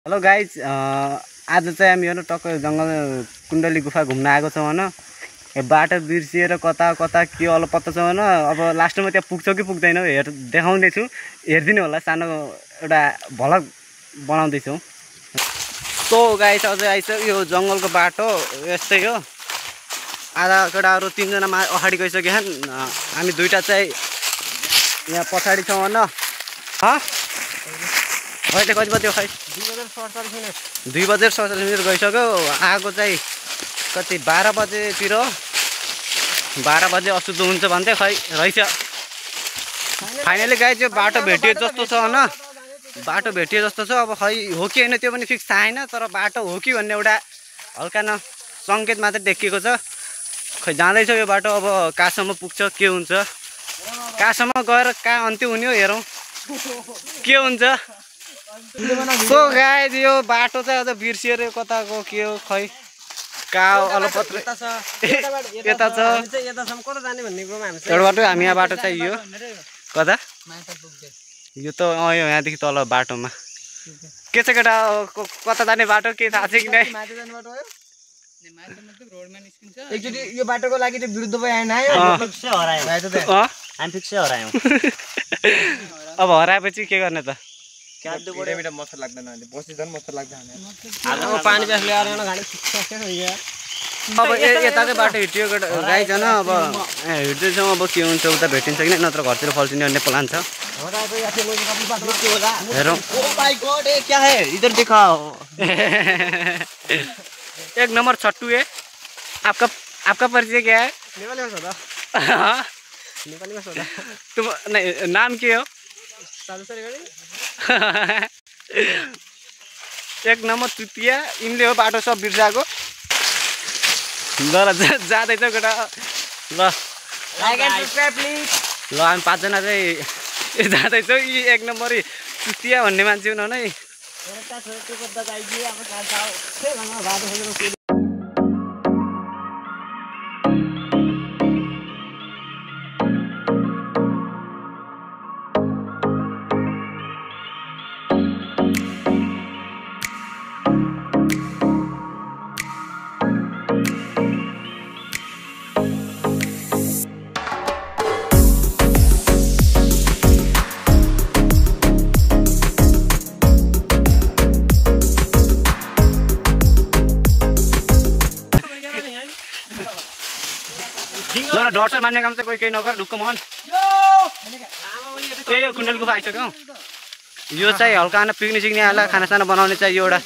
Hello guys आज चाहिँ हामी हेर्नु टक्क जङ्गल कुण्डली गुफा घुम्न आएको छौँ होइन। बाटो बिर्सिएर कता कता के अलपत्ता छ होइन। अब लास्टमा त्यहाँ पुग्छौँ कि पुग्दैनौँ देखाउँदैछु, हेरिदिनु होला। सानो एउटा भ्लग बनाउँदैछौँ। सो गाइज अझै आइसक्यो यो जङ्गलको बाटो यस्तै हो। आधा केटाहरू 3 जना अगाडि गइसके हामी 2टा चाहिँ यहाँ पछाडि छौँ होइन। अहिले कति बज्यो खै 2 बजेर 47 मिनट गइसक्यो। आएको चाहिँ कति 12 बजेतिर 12 बजे अशुद्ध हुन्छ भन्दै खै रहेछ। फाइनली गाइज यो बाटो भेटियो जस्तो छ होइन। बाटो भेटियो जस्तो छ। अब खै हो कि होइन त्यो पनि फिक्स छैन, तर बाटो हो कि भन्ने एउटा हल्का न सङ्केत मात्रै देखिएको छ। खै जाँदैछ यो बाटो, अब कहाँसम्म पुग्छ के हुन्छ, कहाँसम्म गएर कहाँ अन्त्य हुने हो हेरौँ के हुन्छ। सो गाइज यो बाटो चाहिँ अझ बिर्सिएर कताको के हो खै कहाँ अलपत्र यता छ एउटा बाटो। हामी यहाँ बाटो चाहिँ यो कता यो त यहाँदेखि तल बाटोमा के छ केटा, कता जाने बाटो के थाहा छ कि नै? एकचोटि यो बाटोको लागि चाहिँ विरुद्ध भएन अब हराएपछि के गर्ने त? मच्छर लाग्दैन बसी झन् मच्छर लाग्दैन। पानी अब यताकै बाटो हिँड्यो गाइज होइन। अब हिँड्दैछौँ, अब के हुन्छ उता भेटिन्छ कि नै, नत्र घरतिर फल्सिने भन्ने प्लान छ। हेरौँ इधर दिखाओ। 1 नंबर छट्टू है। आपका परिचय क्या है? नेपाली में सोधा। नेपाली में सोधा। तुम नहीं नाम के हो? 1 नंबर तुतिया इनले हो बाटो सब बिर्साको। ल जाँदैछ केटा। ल लाइक एन्ड सब्स्क्राइब प्लिज। ल हामी 5 जना चाहिँ जाँदैछौँ। यी 1 नम्बर तुतिया भन्ने मान्छे हुन् है। डर चाहिँ मान्ने काम चाहिँ कोही केही नगर, ढुक्क मन। यो कुण्डली गुफा आइसक्यो। यो चाहिँ हल्का पिकनिक सिक्ने आएर खानासाना बनाउने चाहिँ यो एउटा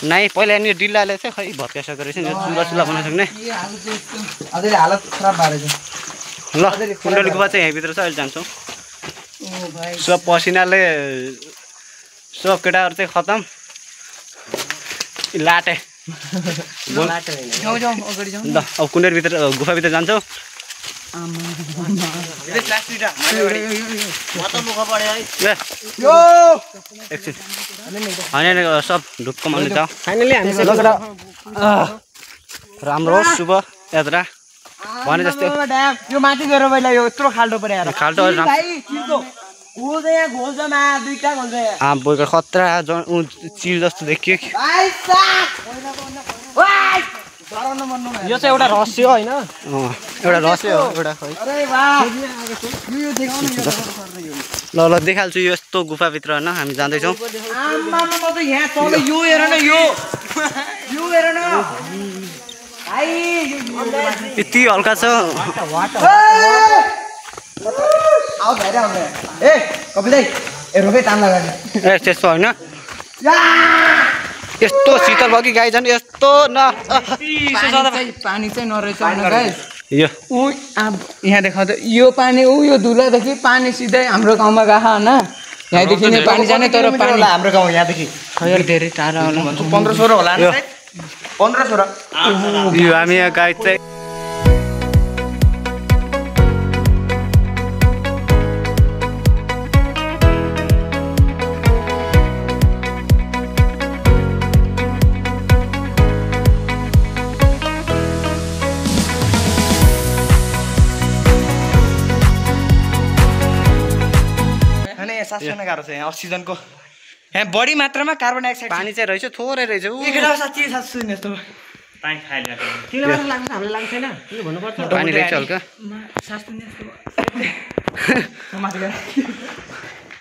नै पहिला नि डिल्लाले चाहिँ खै भत्काइसकेको रहेछ नि। चुला चुला बनाउन सक्ने। हालत खराब भएर ल कुण्डली गुफा चाहिँ यहीँभित्र छ। अहिले जान्छौँ। सब पसिनाले सब केटाहरू चाहिँ खतम लाटे। ल अब कुण्डलीभित्र गुफाभित्र जान्छौँ। होइन सब ढुक्क मान्ने छ। राम्रो शुभ यात्रा भने जस्तै। यो माथि गएर पहिला यो यत्रो खाल्टो पऱ्यो खाल्टो बोकेर खतरा चिल जस्तो देखियो। यो चाहिँ एउटा रहस्य होइन, एउटा रहस्य हो एउटा। ल ल देखाल्छु यस्तो गुफाभित्र होइन हामी जाँदैछौँ। यति हल्का छ। त्यस्तो होइन, यस्तो शीतल भयो कि गाई झन् यस्तो न पानी चाहिँ नरहेछ यो यहाँ देखाउँदा यो पानी यो धुलादेखि पानी सिधै हाम्रो गाउँमा गएको होइन। यहाँदेखि नै पानी जाने, तर पानी हाम्रो गाउँ यहाँदेखि धेरै टाढा होला। 1500 होला 1500। यो हामी यहाँ गाई चाहिँ सास फेर्न गाह्रो छ यहाँ अक्सिजनको यहाँ बढी मात्रामा कार्बन डाइअक्साइड पानी चाहिँ रहेछ थोरै रहेछ ऊ साँच्ची सुन्नु यस्तो पानी रहेछ हल्का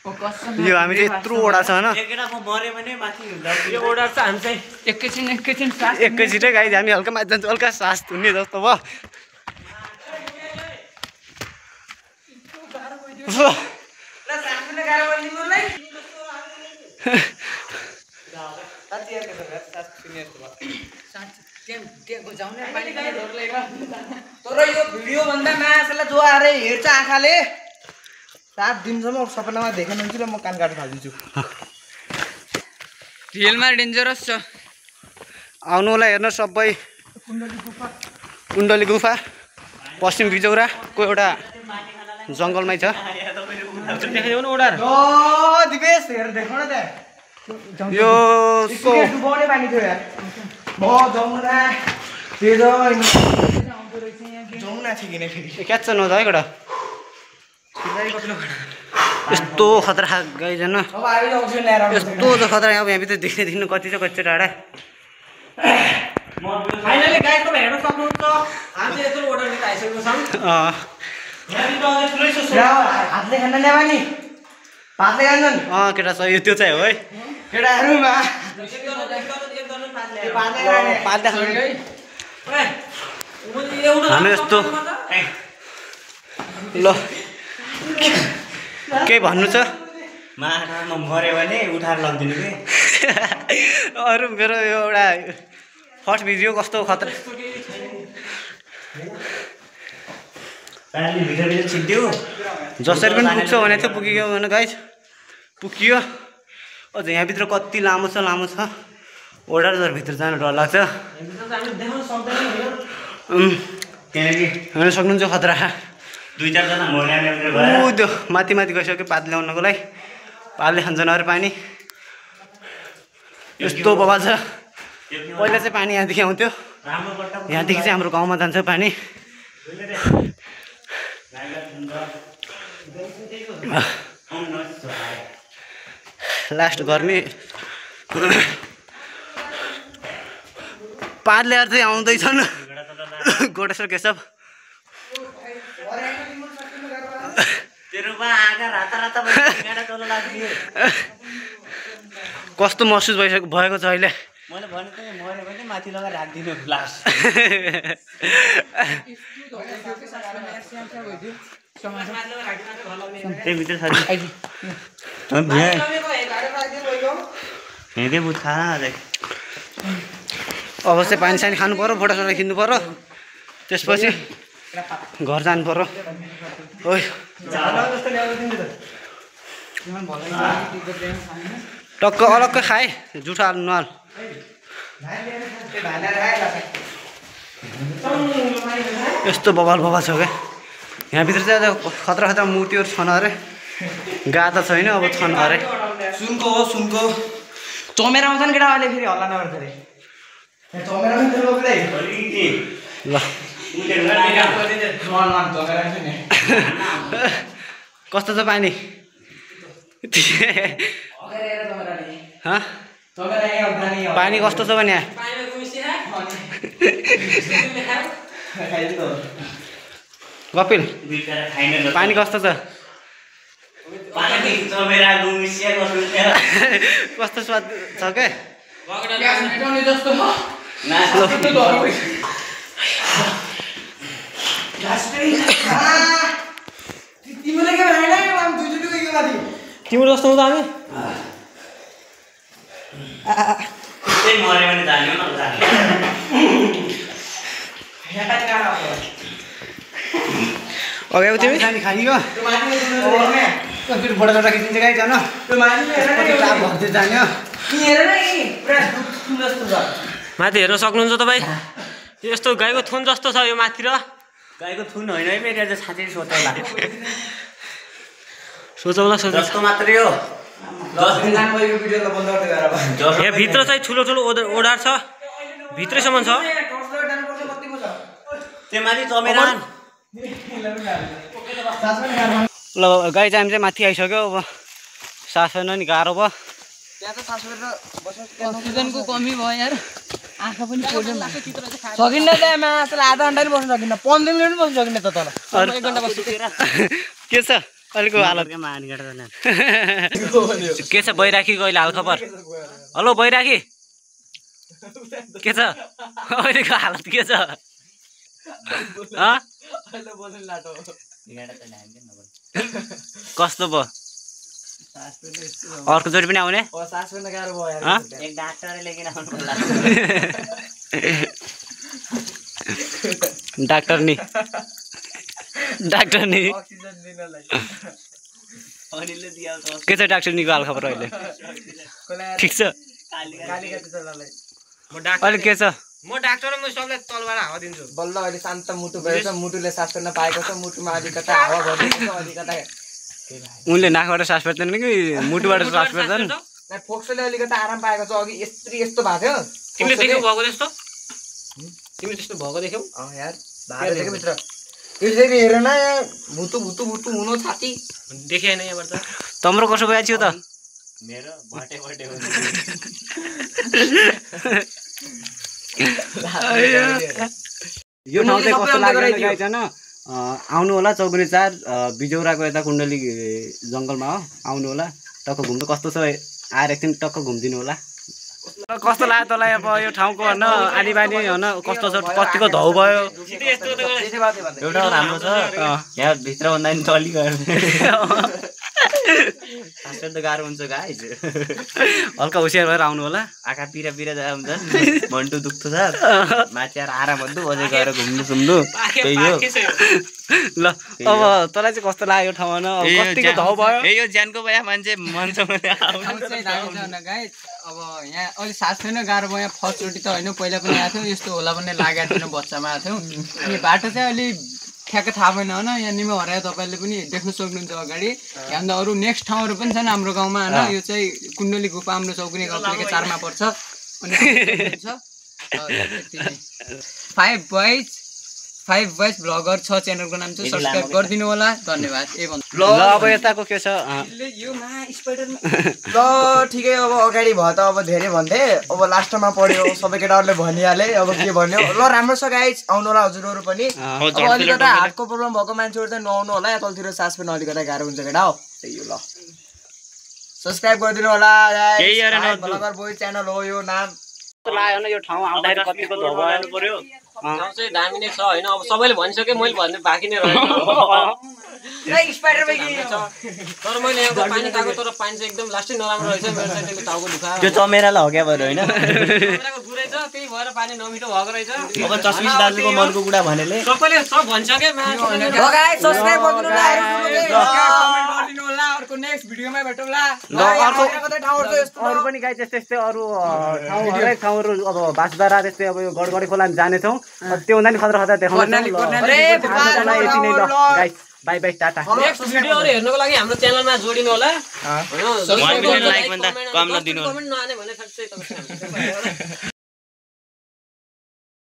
यो हामी चाहिँ यत्रो ओडा छ होइन एकैछिटै गाई हामी हल्का माथि जान्छौँ हल्का सास थुन्ने जस्तो भयो तर यो भिडियो भन्दा मासुलाई जो आएर हेर्छ आँखाले 7 दिनसम्म सपनामा देखेन कि र म कान काट्न थालिदिन्छु रियलमा डेन्जरस छ आउनु होला हेर्नु सबै कुण्डली गुफा पश्चिम बिजौराको एउटा जङ्गलमै छ दिपेश हेर देखौ न त्यहाँ यो डुबाउने पानी थियो यार जमुना जमुना छ किन फेरि क्याच न है एउटा यस्तो खतरा गाई जान यस्तो त खतरा अब यहाँभित्र देख्नु कति छ कति टाढा फाइनली गाईको हेर्न सक्नुहुन्छ हामी यत्रो ओर्डर लिएर आइसकेको छौं हातले खान ल्यावा नि भातले खान्छन् केटा छ यो त्यो चाहिँ हो है केटाहरुमा हामी यस्तो ल केही भन्नु छ माटामा मर्यो भने उठाएर लगिदिनु कि अरू मेरो यो एउटा फर्स्ट भिडियो कस्तो खतरा भित्र छिट्यो जसरी पनि पुग्छ भने थियो पुग्यो भने गाइस पुग्यो अझ यहाँभित्र कति लामो छ ओडारभित्र जानु डर लाग्छ हेर्न सक्नुहुन्छ खतरा 2-4 जना ऊ त्यो माथि गइसक्यो पात ल्याउनको लागि पातले खान्छन् अरे पानी यस्तो बबा छ पहिला चाहिँ पानी यहाँदेखि आउँथ्यो यहाँदेखि चाहिँ हाम्रो गाउँमा जान्छ पानी लास्ट गर्मी पात ल्याएर चाहिँ आउँदैछन् गोडेश्वर केशव कस्तो महसुस भएको छ अहिले मैले भने त मर्यो भने माथि लगाएर राख्दिनु लास्ट अब चाहिँ पानी सानी खानु पर्यो फोटोसोटो खिच्नु पर्यो त्यसपछि घर जानु पर्यो ओइ टक्क अलग्गै खाए जुठो हाल्नु नहाल यस्तो बबाल छ क्या यहाँभित्र चाहिँ खतरा मूर्तिहरू छन् अरे गाता छैन अब छन् अरे सुनको हो सुनको चमेरा आउँछन् केटा अहिले फेरि हल्ला नगर्छ अरे चमेरा पनि ल कस्तो छ पानी पानी कस्तो छ भने कपिल पानी कस्तो छ कस्तो स्वाद छ क्या तिम्रो जस्तो हुँदा हामी मर्यो भने जाने हो न अगाडि तिमी खानी खाइयो फोटोसोटो खिचिन्छ गाई जान भर्दै जाने माथि हेर्न सक्नुहुन्छ तपाईँ यस्तो गाईको थुन जस्तो छ यो माथि र गाईको थुन होइन है मेरो चाहिँ साँच्चै सोचौला जस्तो मात्रै हो यहाँ भित्र चाहिँ ठुलो ओडार छ भित्रैसम्म छ त्यो माथि चमेरा ल गाई चाहिँ हामी चाहिँ माथि आइसक्यो अब सास छैन नि गाह्रो भयो अक्सिजनको कमी भयो यार आँखा पनि पोल्यो सकिन्न त आजलाई आधा घन्टा पनि बस्नु सकिन्न 15 मिनट पनि बस्नु सकिन्न त तल 1 घन्टा बस्छु के छ अहिलेको हालत के छ बैराखीको अहिले हालखबर हेलो बैराखी के छ अहिलेको हालत के छ कस्तो भयो अर्को जोडी पनि आउने एक डाक्टरले लेकिन आउनु पर्ला डाक्टर नि अनिलले दियाउँछ के छ डाक्टर निको हालखबर अहिले ठिक छ अहिले के छ म डाक्टर म सबलाई तलबाट हावा दिन्छु बल्ल अहिले शान्त मुटु गएछ मुटुले सास फेर्न पाएको छ मुटुमा अलिकता हावा भरिएको छ अलिकता उनले नाकबाट सास फेर्दैन कि मुटुबाट सास फेर्दैन फोक्सोले अलिकता आराम पाएको छ अघि यस्तो भएको थियो तिमीले देख्यौ भएको त्यस्तो तिमीले त्यस्तो भएको देख्यौ यार भएको थियो भित्र यसरी हेर न भुतु हुनु छाती देखेन यहाँबाट त तम्रो कसो गएको थियो त मेरो भटे हुन्छ यो ठाउँ चाहिँ कस्तो लाग्यो गाइज हैन आउनु होला चौगुने 4 बिजौराको यता कुण्डली जङ्गलमा हो आउनु होला टक्क घुम्नु कस्तो छ आएर एकछिन टक्क घुम्दिनु होला कस्तो लाग्यो तँलाई अब यो ठाउँको हैन आनीबानी हैन कस्तो छ कतिको धौ भयो एउटा राम्रो छ यहाँ भित्र भन्दा नि चली गयो आजकल त गाह्रो हुन्छ गाइज हल्का होसियार भएर आउनु होला आँखा पिरा जा हुन्छ मन्टु दुख्छ सर माथि आएर आराम भन्नु अझै गएर घुम्नु त्यही हो ल अब तँलाई चाहिँ कस्तो लाग्यो यो ठाउँमा कतिको धौ भयो यो ज्यानको भए मान्छे मन्छौँ गाइस अब यहाँ अलि सास फेर्न गाह्रो भयो यहाँ फर्स्टचोटि त होइन पहिला पनि आएको थियो यस्तो होला भन्ने लागेको थिएन बच्चामा आएको थियो अनि बाटो चाहिँ अलि ठ्याक्क थाहा भएन होइन यहाँ निमा हरायो तपाईँले पनि देख्न सक्नुहुन्छ अगाडि यहाँ अरू नेक्स्ट ठाउँहरू पनि छन् हाम्रो गाउँमा होइन यो चाहिँ कुण्डली गुफा हाम्रो चौकुने गाउँपालिका 4 मा पर्छ अनि 5 boys ब्लगर छ च्यानलको नाम चाहिँ सब्स्क्राइब गरिदिनु होला धन्यवाद ल अब यताको के छ ल ठिकै अब अगाडि भयो त अब धेरै भन्थे अब लास्टमा पढ्यो सबै केटाहरूले भनिहाले अब के भन्यो ल राम्रो छ गाइज आउनु होला हजुरहरू पनि अब अलिकता हार्टको प्रब्लम भएको मान्छेहरू चाहिँ नआउनु होला या तलतिर सास पनि अलिकता गाह्रो हुन्छ केटा हो त्यही हो ल सब्स्क्राइब गरिदिनु होला ब्लगर बोय च्यानल हो यो नाम लाग्यो न यो ठाउँ आउँदाखेरि कतिको धौ भयो पर्यो ठाउँ चाहिँ दामी नै छ होइन अब सबैले भनिसके मैले भन्ने बाँकी नै रह्यो तर मैले यहाँको पानी ताको तर पानी चाहिँ एकदम लास्टै नराम्रो रहेछ मेरो चाहिँ त्यसले टाउको दुखायो त्यो चमेरालाई हो क्या भएर होइन चमेराको गुरै छ त्यही भएर पानी नमिठो भएको रहेछ अब चस्मिस दाजुको मनको कुरा भनेले सबैले सब भनिसके अर्को नेक्स्ट भिडियोमा भेटौँला ल अरू पनि गाई त्यस्तै अरू हरेक ठाउँहरू अब बासुधारा त्यस्तै अब यो गडगडी खोलामा जानेछौँ त्यो हुँदा नि खतरा खतरा देखाउँछौँ बाई बाई टाटा नेक्स्ट भिडियोहरु हेर्नको लागि हाम्रो च्यानलमा जोडिनु होला लाइक भन्दा कम नदिनु कमेन्ट नआने भने सक्छ तपाईहरु